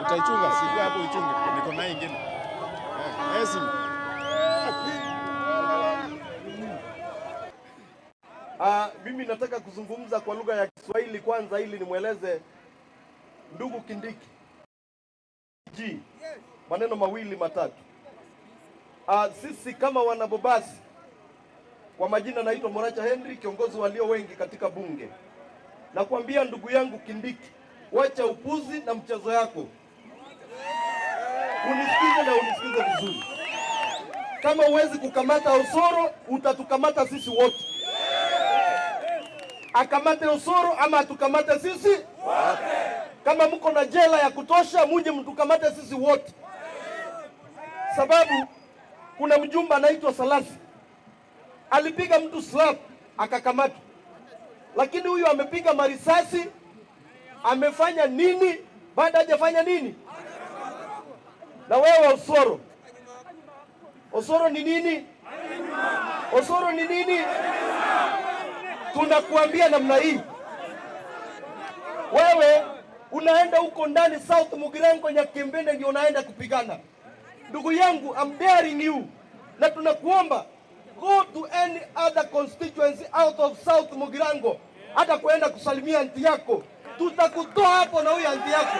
Utaichunga, siku hapo uchunge. Niko na ingine. Eh, esi. Mimi nataka kuzungumza kwa lugha ya Kiswahili kwanza ili nimweleze ndugu Kindiki G maneno mawili matatu. Sisi kama wanabobasi, kwa majina naitwa Moracha Henry, kiongozi walio wengi katika bunge. Nakwambia ndugu yangu Kindiki, wacha upuzi na mchezo yako. Unisikize na unisikize vizuri. Kama huwezi kukamata Osoro, utatukamata sisi wote. Akamate Osoro ama atukamate sisi wote. Kama mko na jela ya kutosha, muje mtukamate sisi wote. Sababu kuna mjumba anaitwa Salasi alipiga mtu slap akakamatwa, lakini huyu amepiga marisasi, amefanya nini? Baada hajafanya nini? Na wewe Osoro, Osoro ni nini? Osoro ni nini? Tunakuambia namna hii, wewe unaenda huko ndani South Mugirango Nyakembene ndio unaenda kupigana. Ndugu yangu, I'm daring you, na tunakuomba go to any other constituency out of South Mugirango, hata kuenda kusalimia anti yako, tutakutoa hapo na huyo anti yako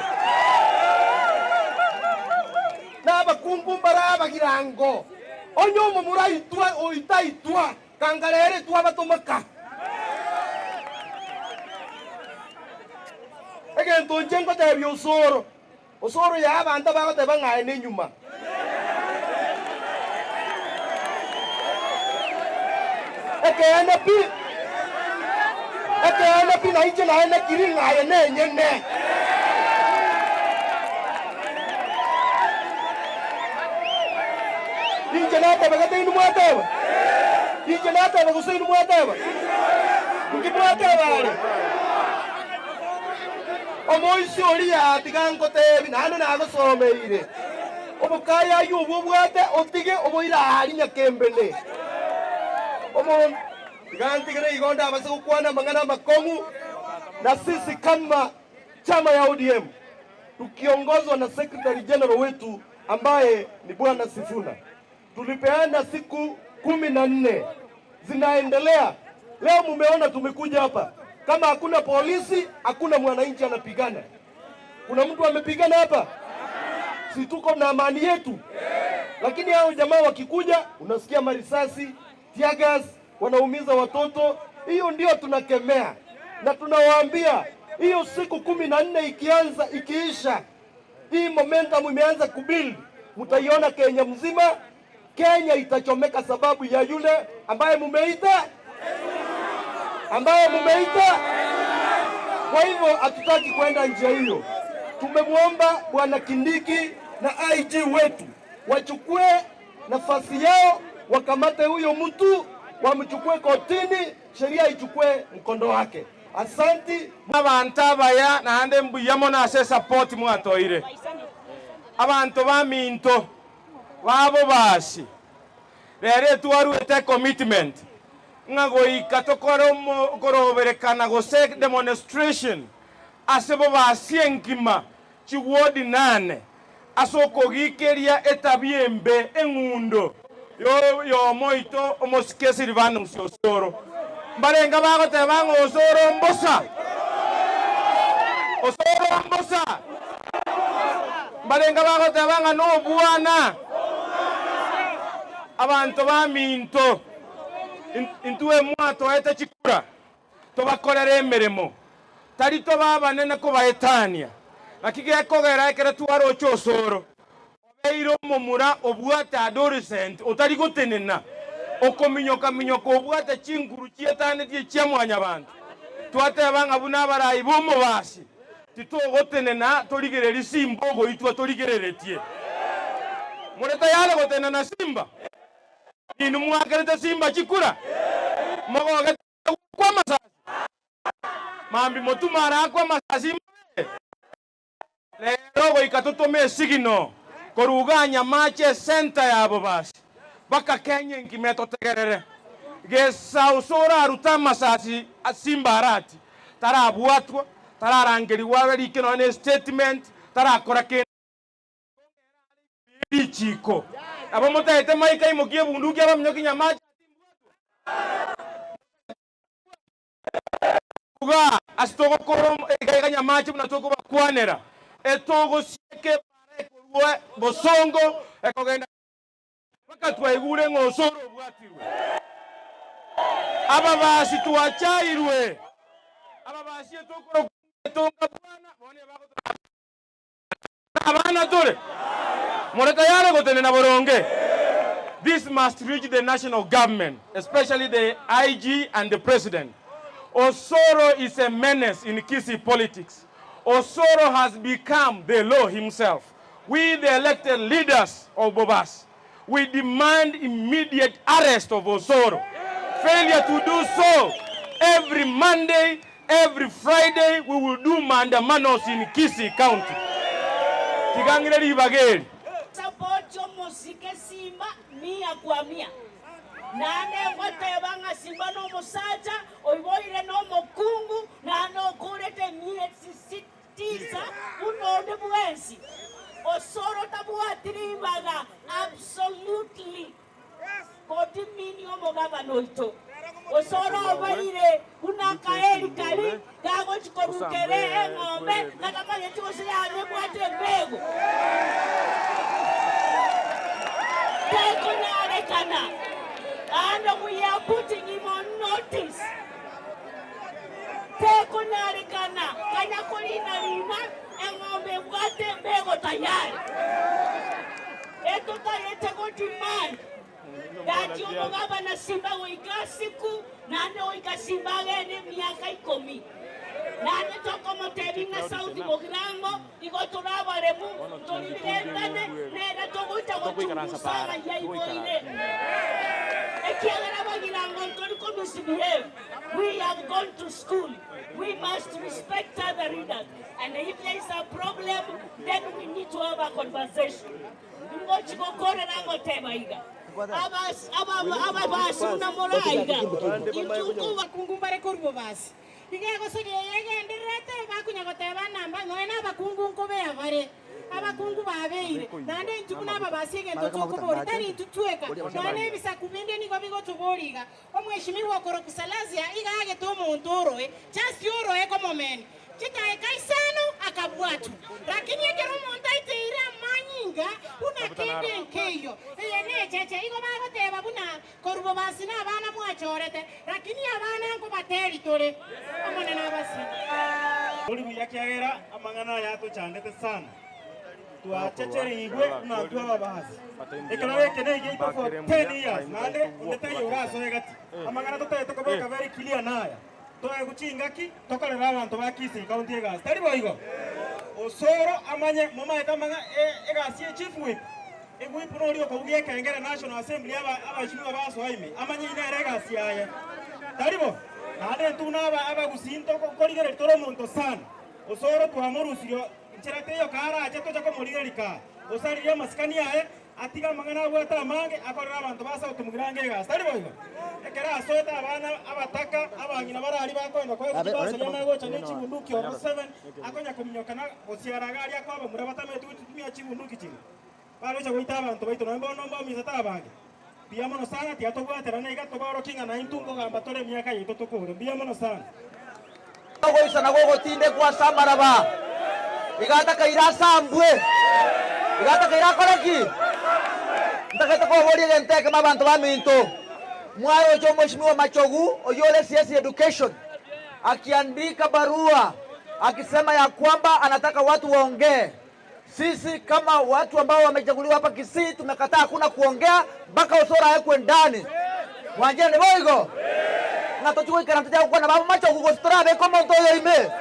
nabakumbumbara abagirango onye muraitwa oitaitwa kangarere twabatomaka egento nche ngotebia Osoro. Osoro ya abantu bagoteba ng'aye ne nyuma. Ekeene pi, ekeene pi na inche naye kiri ng'aye ne enyene. Inche nateba gete inu mwateba. Inche nateba gose inu mwateba. Nki mwateba are. Omoisi oria atiga ngotebi naende nagosomeire. Obokaya aywo obwo obwate otige oboira ari Nyakembene. Omo tiga ntigere igonda abase gokwana mang'ana makong'u. Na sisi kama chama ya ODM tukiongozwa na Secretary General wetu ambaye ni Bwana Sifuna, tulipeana siku 14 zinaendelea. Leo mumeona tumekuja hapa. Kama hakuna polisi, hakuna mwananchi anapigana. Kuna mtu amepigana hapa? Si tuko na amani yetu? Lakini hao jamaa wakikuja, unasikia marisasi, tear gas, wanaumiza watoto. Hiyo ndio tunakemea. Na tunawaambia hiyo siku 14 ikianza, ikiisha, hii momentum imeanza kubuild, mtaiona Kenya mzima. Kenya itachomeka sababu ya yule ambaye mumeita, ambaye mumeita. Kwa hivyo hatutaki kwenda njia hiyo. Tumemwomba Bwana Kindiki na IG wetu wachukue nafasi yao, wakamate huyo mtu, wamchukue kotini, sheria ichukue mkondo wake. Asanti. Abantu abaya naende mbuyamo nase support mwatoire. Abantu ba minto babo basi rere twaruete commitment ng'a goika tokore koroberekana gose demonstration ase bo basi enkima chiwodi 8 ase okogikeria etabia embe eng'undo yo yomoito omosike Silvanus Osoro. Mbarenga bagoteba ng'a Osoro mbosa, Osoro mbosa. Mbarenga bagoteba ng'a nobwana. Abantu ba minto intwe mwatoete chikura tobakorere emeremo tari tobabanene kobaetania naki gekogera ekere twaroche Osoro obeire omomura obwate adolescent otari gotenena okominyoka minyoka obwate chinguru chietanetie chia mwanyabanto twateba ng'a buna abarai bomobasi titogotenena torigereri Simba ogoitwa torigereretie more tayari gotenena Simba inu mwakerete Simba chikura mogogete kwa masasi mambi motumara kwa masasi lero goika totome sigino koruganya mache center yabo basi baka Kenya nkime totegerere gesa Osoro aruta masasi Simba arati tarabwatwa tararangeriwa berike none statement tarakora. richiko abo mutaete maika imokie bunduki abaminyoki Nyamache uga asitogokoro egaiga Nyamache buna tokobakwanera etogosieke bare korwa Bosongo ekogenda paka twaigure ng'osoro obwatirwe aba basi twachairwe aba basi etokoro tonga bwana bone bako abana tore more tayari gotenena boronge. This must reach the national government, especially the IG and the president. Osoro is a menace in Kisii politics. Osoro has become the law himself. We, the elected leaders of Bobasi, we demand immediate arrest of Osoro. Failure to do so, every Monday, every Friday, we will do maandamanos in Kisii County. Tigangire ribageri. Support mosike Simba mia kwa mia. Nane gwatebanga Simba no musacha oiboire no mokungu nane okurete miezi 9 unonde bwensi. Osoro tabuatiribaga absolutely. Koti mini omogaba noito. Osoro obaire unakaeri kali gago chikorukere eng'ombe nakamanye chigose yane bwate mbego. And we are putting him on notice. Tekunarikana, kanyakulina lina, eng'ombe bwate mbego tayari. Etutayete demand that yomogaba na Simba oika siku, nane oika Simba gene miaka 10. Nane toko motebi na Sauti Mugirango, igo turabaremu, tolibirendane, nera togoita gochungusana ya iboire. We have gone to school. We must respect other leaders. And if there is a problem, then we need to have a conversation. Abakungu babeire nande ntukuna ababasiege ntotokobori tari ntutweka nane bisakubinde niko bigotoboriga omweshimiwa korokusalazia igage to muntoro just oro eko moment chitae kaisano akabwatu lakini ekero omuntu aiteire amanyinga buna kende nkeyo eye necheche igo bagoteba buna korubo basi na abana mwachorete lakini abana nko bateri tore omonene abasi ori buyakiagera amang'ana yatochandete sana twachechere igwe na twaba basi ekelaweke ne ito for 10 years nande ndetayo uraso egati amang'ana totete kobeka very clear naya toe guchingaki tokorera abantu ba Kisii County egasi tari boigo Osoro amanye mamaeta manga egasi chief whip egwip nori okobugia ekengere National Assembly aba abashimiwa basoime amanye inere egasi yaye taribo nande ntuna aba abagusinto korigere toro omonto sana Osoro twamorusirio ncherateyo karache tocha komorigerika osaririe amasikani yaye atiga amang'ana abwate amange akorera abantu ba Sauti Mugirango egasi tari boigo ekero asoete abana abataka abang'ina barari bakoenda koegocha nechibunduki oro 7 akonya kominyokana gosiaraga aria kwaba mura batamete gotumia chibunduki chiri barocha goita abantu baito nomba nomba omisete abange mbuya mono sana tiatobwaterana iga toborokinga na intwe nkogamba tore emiaka yaito tokore mbuya mono sana goisana gogotinde kwa sambaraba igata kaira sambwe igata kaira koraki ntakete koborie genteke mabantu ba minto mwayo jo mheshimiwa Machogu oyole CS Education akiandika barua akisema ya kwamba anataka watu waongee. Sisi kama watu ambao wamechaguliwa hapa Kisii tumekataa, hakuna kuongea mpaka Osoro awekwe ndani. Wanjene boigo na tochuko ikana tuja kwa na babu Machogu gostora be komo to yoime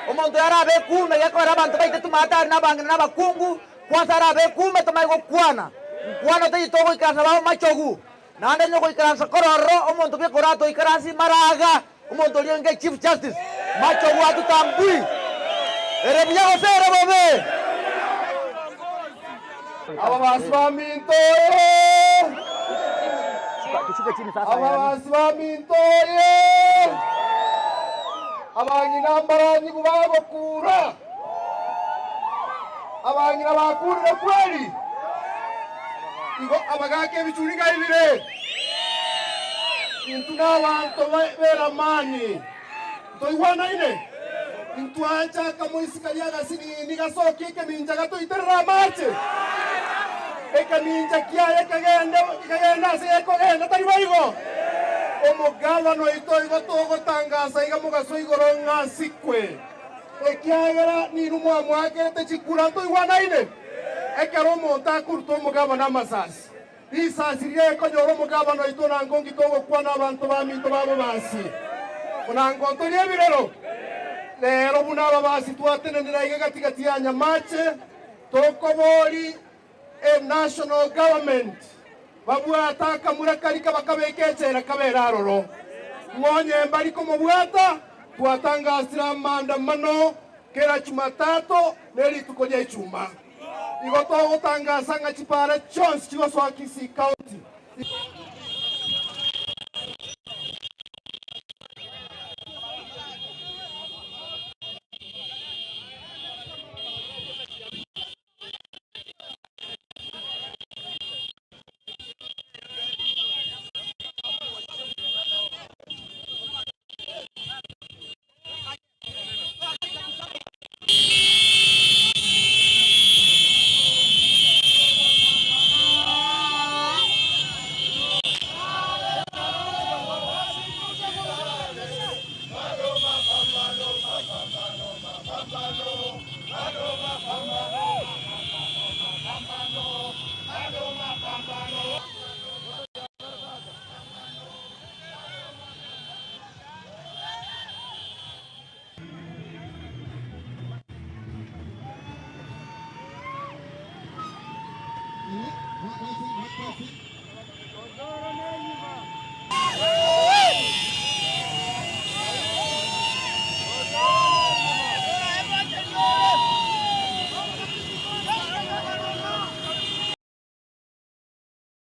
omonto yarabe kume yakora abantu baite tumata na bangina na bakungu kwanza arabe kume tomaigo kwana kwana tejitogo ikana babu Machogu nande nyoko ikaransa kororo omonto bie korato ikaransi maraga omonto lienge Chief Justice Machogu atutambui erebuya gose erebobe aba baswa mintoye aba baswa mintoye abangina mbaranyi kubagokura abangina bakurire kweli Igo abagaka ebichuri gaibire. Intu n'abantu beramani. Toigwanaine. Intwancha kamoisikari agasinini gasoki ekemincha gatoiterera amache. Ekemincha kiaye kegende kegenda ase ekogenda tari baigo. Omogabano oito igo togotangasa iga mogaso igoro ng'asikwe. Ekiagera ninu mwamwakerete chikura ntoigwanaine. Ekero omonto akoruta omogabano amasasi. Risasi riria ekonyora omogabano oito nango ngitogokwana abanto baminto babo basi. Onango ntorie ebirero. Lero buna ababasi twatenenera iga gatigati ya Nyamache tokobori e national government babwata akamura karika bakabeka echera kabera aroro ng'onye mbari komobwata twatangasira maandamano kera Jumatatu nerituko rya Ijumaa igo togotangasa ng'a chipara chionsi chigosoa Kisii County.